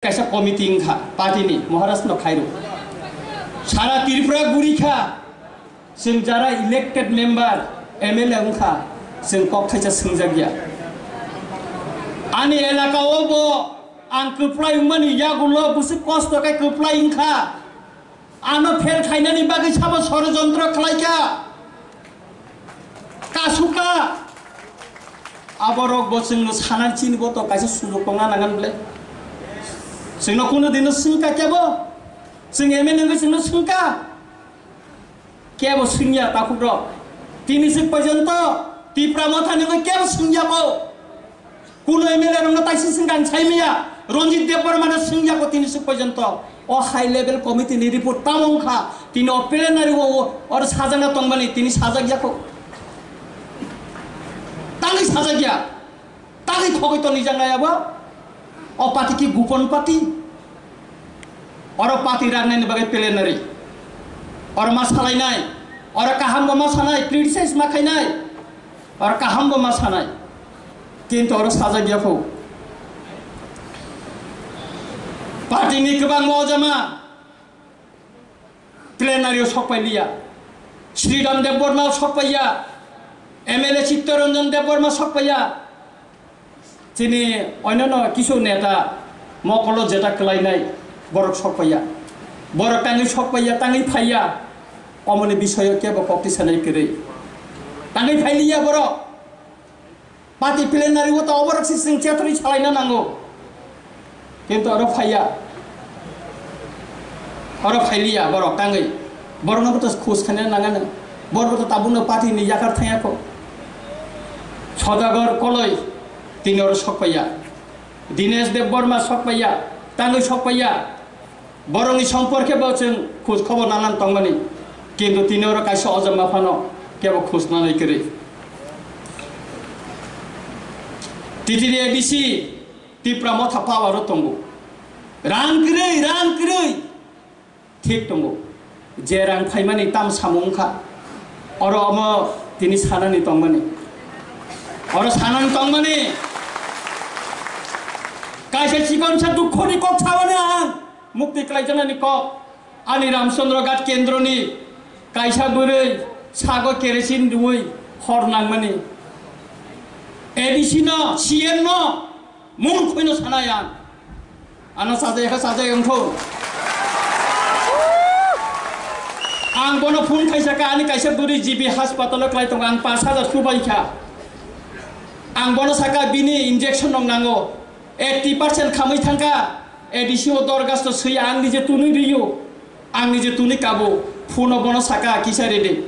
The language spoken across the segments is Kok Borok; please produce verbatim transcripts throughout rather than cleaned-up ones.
kaisa committee wngkha party ni, Maharaj no khairo. Sara Tripura guri kha, chwng jara elected member, M L A wngkha, chwng kok thaisa swngjak ya. Ani elaka o bo ang kwplai wngmani yagulo bwswk kosto khe kwplai wngkha. Ano fail khainani bagwi sabo sorojontro khlaikha. Kasuka. Aborok bo chwngno sanani chini bo to kaisa sujok tongna nangan ble. Chwngno kuno dino swngkha kebo. Chwng M L A wngwi chwngno swngkha. Kebo swngya takhuk rok. Tini swk porjonto Tipra Motha ni wngwi kebo swngya bo. Kuno M L A rokno taising sing kang sai maya, Ranjit Debbarma no swngya ko tini swk porjonto. O high level committee ni report tamo wngkha, tini o plenary o, o, oro sajak na tongmani, tini sajak ya ko. Tangwi sajak ya. Tangwi khogwi toni jang ya bo. O party ki gupon party. Oro party rang nai ni bagwi plenary. Oro ma salai nai. Oro kaham bo ma sanai, criticize ma khai nai. Oro kaham bo ma sanai, kintu oro sajak ya pho. Party ni kwbangma ojama plenary o sok pai liya. Sridham Debbarma o sok pai ya. M L A Chittaranjan Debbarma sok pai ya. Chini onyono kisu neta mokolo jeta kwlainai borok sok pai ya. Borok tangwi sok pai ya, tangwi phai ya. Omoni bisoyo kebo kokti sanai kwrwi. Tangwi phai liya borok. Party plenary o ta oborok si chwng chetri salaina nango. Kintu oro phaiya. Oro phailiya borok tangwi. Borokno bo to khus khaina nangani. Borok bo to tabukno party ni yakar thangya kho. Sodagar Koloi tini oro sok paiya. Dinesh Debbarma sok paiya. Tangwi sok paiya. Borokni somporke bo chwng khoj khobor nanan tongmani, kintu tini oro kaisa ojama phano kebo khoj nanai kwrwi. T T D A D C Tipra Motha power o tongo. Rang kwrwi, rang kwrwi. Thik tongo. Je rang phaimani tam samung wngkha. Oro omo tini sanani tongmani. Oro sanani tongmani. Kaisa chikonsa dukhoni kok sabani ang. Mukti klaijaknani kok, ani Ramchandra Ghat kendroni kaisa bwrwi sago kerosene rwui hor nangmani. A D C no, C M no, murkhoi no sanai ang. Ano sajai kha sajai wngkho. Ang bono phone khaisa kha, ani kaisa bwrwi G B hospital o klai tongo, ang pash hajar subai kha. Ang bono saka bini injection rok nango. Eighty percent khamwi thangkha, A D C o dorgasto swiya ang nije tunui riyo, ang nije tunui kabo, phone o bono saka kisa rede.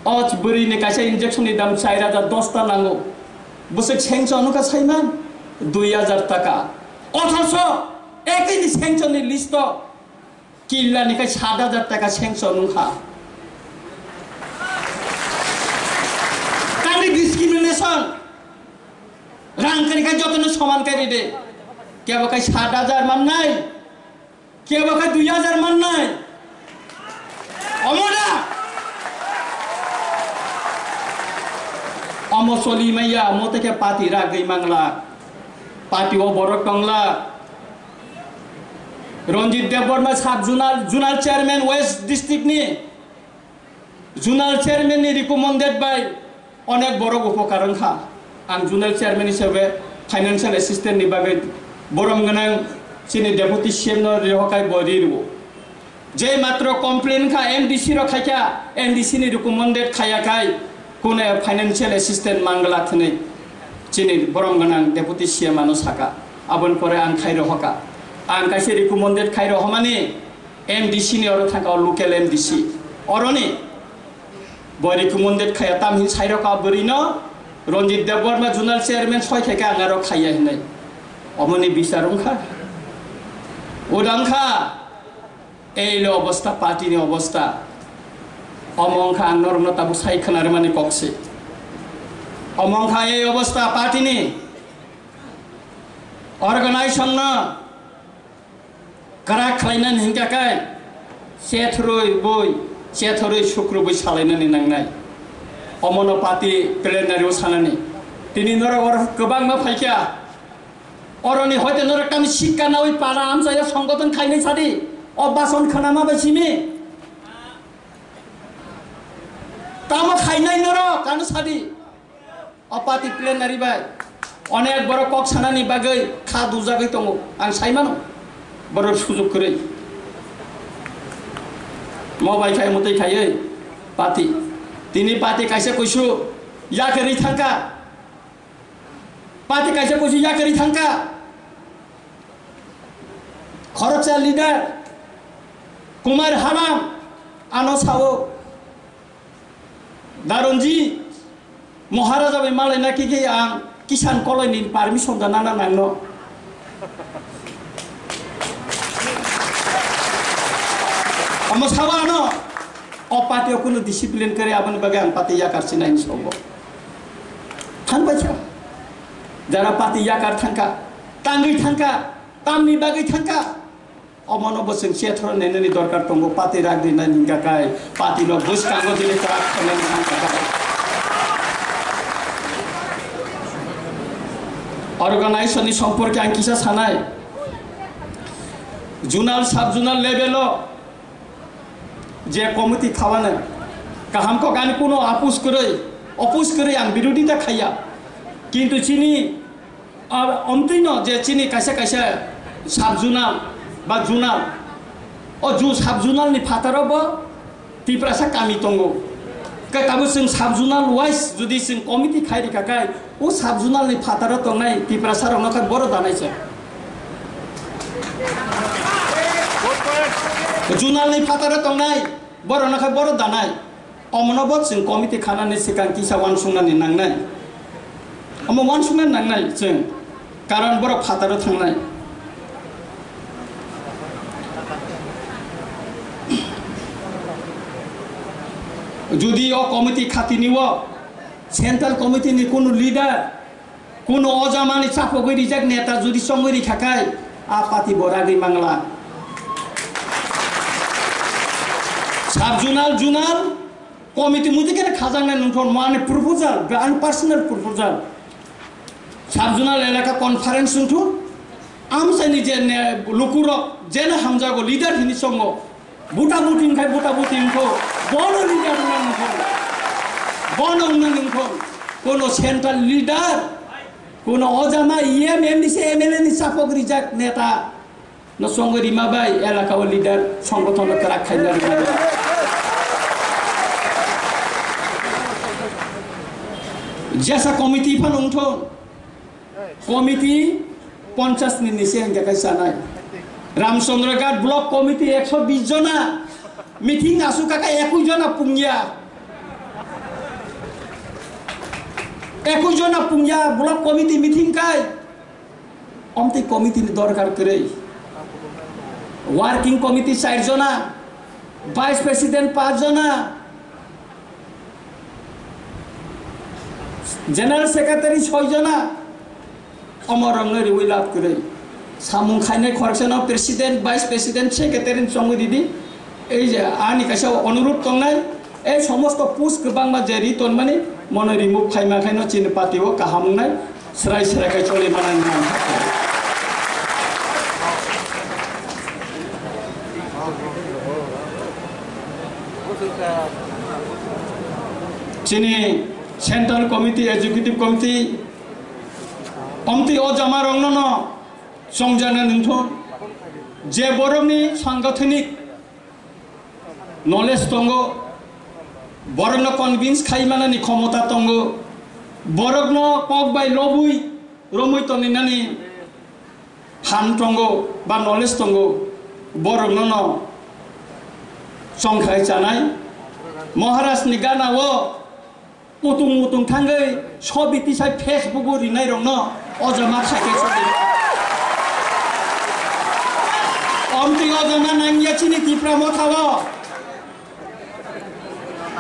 O bwrwi ni kaisa injection ni dam char hajar dos ta nango. Bwswk sanction wngkha saiman, dui hajar taka. Othocho ekini sanction ni list o Killa ni khe sat hajar taka sanction wngkha. Tangni discrimination. Rang kwrwi khe jotono soman khe ride. Kebo khe sat hajar mannai, kebo khe dui hajar mannai. Omo da? Omo choli maya, omo tei khe party ragwi mangla. Party o borok tongla. Ranjit Debbarma sub zonal, zonal chairman West district ni, zonal chairman ni recommended by onek borok upokar wngkha. Ang zonal chairman hisabe financial assistant ni bagwi borom gwnang chini deputy C M no rihokai bo ri rwo. Je matro complain kha M D C rok khaikha, M D C ni recommended khaya khai kune financial assistant mangla thwnwi chini borom gwnang deputy C M ano saka. Aboni pore ang khai rohoka. Ang kaisa recommended khai rohomani M D C ni oro thangka o local M D C. Oroni bo recommended khaya tam hin sai roka bwrwi no Ranjit Debbarma zonal chairman soi khaikha ang aro khaya hinai. Omoni bisar wngkha. Udang kha. Ei lo obostha, party ni obostha. Omo wngkha ang norokno tabuk sai khwnarwmani kok se. Omo wngkha ei obostha party ni. Organization no kwrak khlainani hinkha khe chethorwi bui, chethorwi sukrubwi salainani nangnai. Omono party plenary o sanani. Tini norok oro kwbangma phaikha. Oroni hoite norok tamo sikka nawi para amchaya songgoton khainai sadi. O bason khana ma bai simi. Tamo khainai norok ano sadi. O party plenary bai onek borok kok sanani bagwi kha dujagwi tongo, ang sai mano borok sujuk kwrwi. Mo bai khai mwtwi khaiwi party, tini party kaisa kuisu yakarwi thangkha, party kaisa kuisu yakarwi thangkha. Khoroksa leader Kumar Haram ano sao, Daronji Maharaja bai malai na khe khe ang Kisan Koloi ni permission da nana nang no. Amo sabo ano o party o kunu discipline kare aboni bagwi ang party yakar sinai ni sobo. Thang bai kha. Jara party yakar thangka, tangwi thangka, tamni bagwi thangka. Omono bo chwng chethoro nenani dorkar tongo, party rak rinani hingka kai, party no bwskango dili kwrak khainani hingka kai. Organization ni somporke ang kisa sanai, zonal, sub zonal level o je committee khawane kaham kok ani kuno apus kwrwi, opus kwrwi ang birodita khaiya, kintu chini Ar omtwino je chini kaisa kaisa sub zonal ba zonal, o ju sub zonal ni phataro bo Tiprasa kami tongo. Khe tabuk chwng sub zonal wise jodi chwng committee khai rikha khai, o sub zonal ni phataro tongnai Tiprasa rokno khe boro danai se. Zonal ni phataro tongnai borokno khe boro danai. Omono bo chwng committee khanani swkang kisa uansuknani nangnai. Omo uansukna nangnai chwng, karon borok phataro thangnai. Jodi o committee khatini o central committee ni kunu leader, kunu o jamani chapogwi rijak neta jodi chongwi rikha khai, a party bo ragwi mangla. Sub zonal, zonal, Committee muitu khe khajaknai nungthon mo ani proposal, ba ani personal proposal. Sub zonal elaka conference wngthun, amchaini je ne lukurok jeno hamjago leader hini songo, buta buti wngkhai buta buti wngkho, bono leader wngna nungthon, bono wngna nungthon, kono central leader, kono ojama E M, M D C, M L A ni chapok rijak neta. No songwi rima bai elaka o leader songgothon no kwrak khaina rwmani. Jesa committee phano wngthon, committee ponchash ni nise hingka kai sanai. Ramchandra Ghat block committee ekso bish jona meeting asuk kaka ekus jona pungya. Ekus jona pungya block committee meeting kai. Omtwi committee ni dorkar kwrwi. Working committee char jona, vice president panch jona, general secretary soi jona, omorokno riwi lab kwrwi. Samung khainai khoroksa no president, vice president, secretary ni chongwi ridi. Ei je ani kaisa onurudh tongnai, ei somosto post kwbangma je ri tonmani, mono remove khaima khaino chini party o kaham wngnai, srai srai khai choli manai hwnwi ang kha. Chini Central Committee, Executive Committee, omtwi o jama rokno no chongjana nungthun, je borokni sangathanik knowledge tongo, borokno convince khai manani khomota tongo, borokno kok bai lobwi romwi tongninani phan tongo ba knowledge tongo, borokno no chongkhai chanai. Maharaj ni gana o Kutung mutung thangwi sobi tisai Facebook o rinai rokno o jama khaikhe sobi. Omtwi o jama nangya chini Tipra Motha o.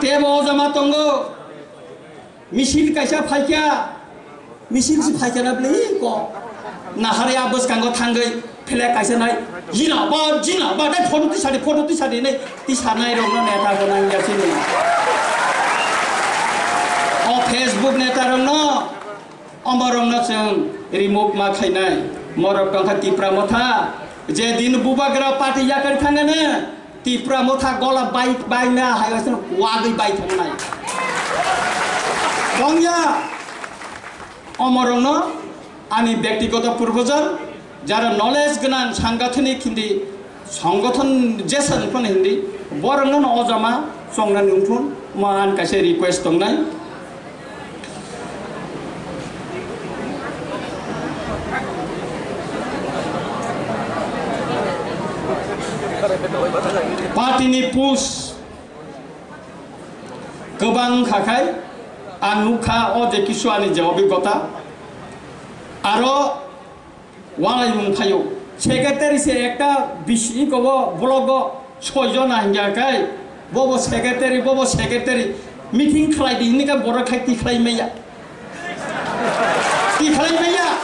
Tebo o jama tongo. Misil kaisa phaikya. Misil si phaikya na bwlwi ko. Nahari a bwskango thangwi. Philek kaisa nai, jina ba, jina ba, dai photo tisadi, photo tisadi nai, tisanai rokno neta bo nang ya sini. O Facebook neta rokno, omorokno chwng remove ma khainai. Morok tongkha Tipra Motha, je din Bubagra party yakar thangane, Tipra Motha gola bai, bai na hai wasan wagwi bai thangnai. Tongya, omorokno ani byaktigoto proposal, jara knowledge gwnang sangathonik hindi, Songgothon jesa wngphano hindi, borokno no o jama chongnani wngthun, mo ang kaisa request tongnai. Party ni post kwbang wngkha khai, ang nukha o je kisu ani je obhigota, aro Walaimung phaio. Secretary se ekta bisi iko bo block o soi jona hingya kai. Bobo secretary, bobo secretary. Meeting khlai di hinwi khe borok khai tikhlai maya. Tikhlai maya.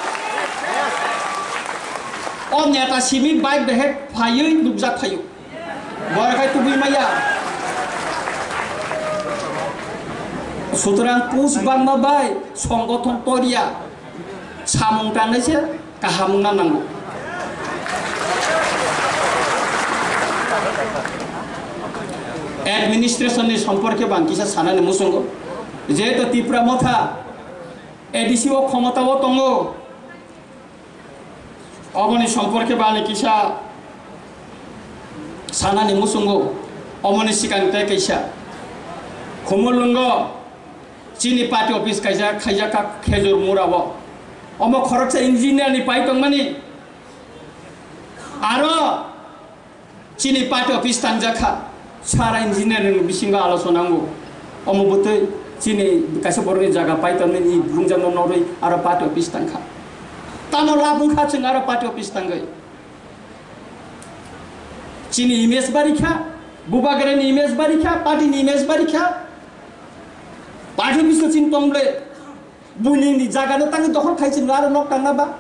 O neta simi bike behe phaiwi nukjak phaio. Borok hai tubui maya. Sutrang pus bangma bai songgothon toria samung tangnai se kaham wngna nango. Administration ni somporke bang kisa sanani musungo. Jehetu Tipra Motha A D C o khomota o tongo. Oboni somporke bani kisa sanani musungo, oboni sikang tei kaisa. Khumulwngo chini party office kaisa khaijak kha Khejur Mura o. Omo khoroksa engineer ni pai tongmani. Aro Chini party office tangjak kha, sara engineering bisingo alochona wngo. Omo bwtwi chini kaisa borokni jaga pai tongnani bumjakno norwi aro party office tang kha. Tamo lab wng kha chwng aro party office tangwi? Chini image bari kha, Bubagrani image bari kha, party ni image bari kha. Party office o chini tong ble. Buini ni jaga no tangwi dokhol khai chini aro nok tangna ba.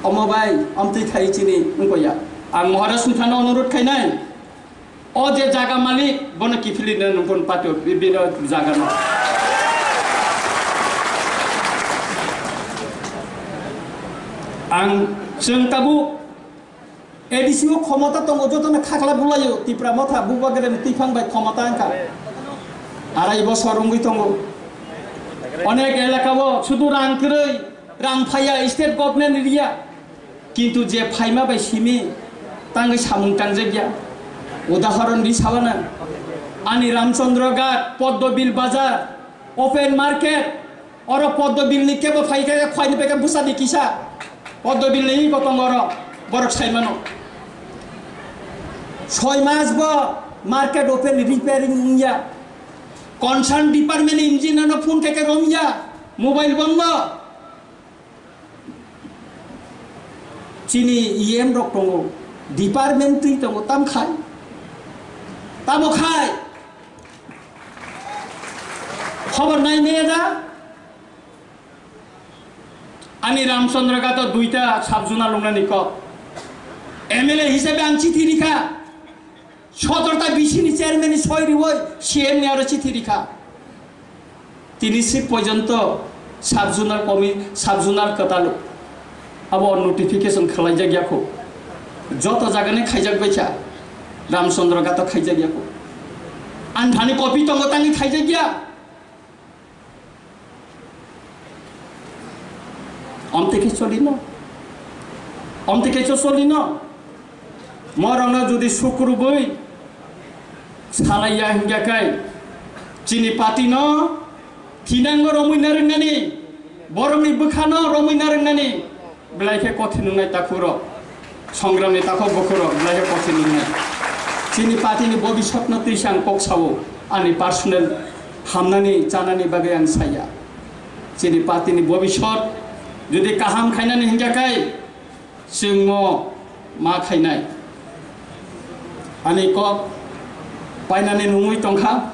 Omo bai, amtwi khai chini wngkha ya. Ang Maharaj Sungthano onurot khainai. O je jaga malik, bono kiphilino nungkon patio, bi-, bino jaga no. Ang chwng tabuk A D C o khomota tongo, jotono khakla bulaio, Tipra Motha, Bubagrani twiphang bai khomota wngkha. Arai bosor wngwi tongo. Onek elaka o sudu rang kwrwi, rang phaiya, state government riya. Kintu je phaima bai simi tangwi samung tangjakya. Udahoron ri sawana. Ani Ramchandra Ghat, Poddo Bill Bazar, open market, oro Poddo Bill ni kebo phai khe, khwai ni peke bwsa di kisa. Poddo Bill ni iko tongo oro, borok sai mano. Soi mas bo market open repairing wngya. Concern department engineer no phone khe khe romya, mobile bondo. Chini E M rok tongo, department twi tongo, tam khai? Tamo khai? Khobor nai meya da? Ani Ramchandra Ghat o duita sub zona lungnani kok. M L A hisabe ang chithi rikha. Sotorta B C ni chairman ni soi riwi C M ni aro chithi rikha. Tini si porjonto sub zonal komi, sub zonal kwtal abo notification khwlaijak yakho. Joto jagani khaijak baikha, Ramchandra Ghat o khaijak yakho. Anthani copy tongo tangwi khaijak ya. Omtwi khe cholino? Omtwi khe cho cholino? Morokno jodi sukrubwi salaiya hingya khe, chini party no thinango romwi narwknani, borokni bwkhano romwi narwknani, belai khe kothin wngnai takhurok. Songramni takhuk bukhurok belai khe kothin wngnai. Chini party ni bobiswtno twi se ang kok sao, ani personal hamnani chanani bagwi ang saya. Chini party ni bobiswt jodi kaham khainani hingya khe chwngno ma khainai. Ani kok painani nungwi tongkha.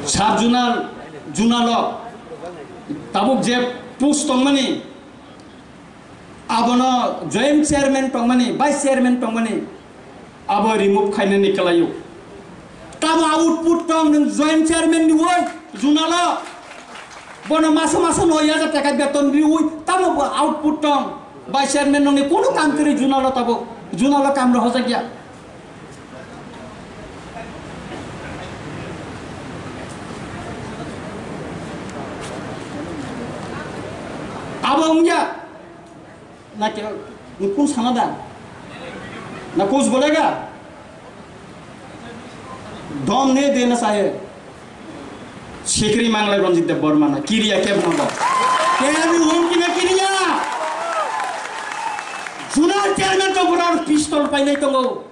Sub zonal, zonal o tabuk je post tongmani, abono joint chairman tongmani, vice chairman tongmani, abo remove khainani kwlaio. Tamo output tong nwng joint chairman ni woi, zonal o? Bono maso maso noi hajar taka beton riwi tamo bo output tong. Bai chairman nongni kono kam kwrwi junalo tabuk. Junalo kam rohojak ya. Abo wngya. Na ke, ni kun sana da? Na kus bolega? Dom ne de na sahe. Sikri manglai Ranjit Deb Barma na kiriya keb na bo. Keb ni hum kina kiriya. Juna chairman to burar pistol painai tongo.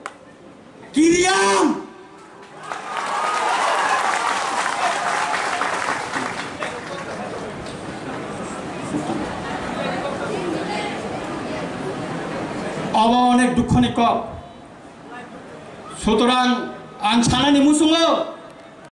Kiriyam! Obo onek dukhoni kok. Sutorang ang sanani musungo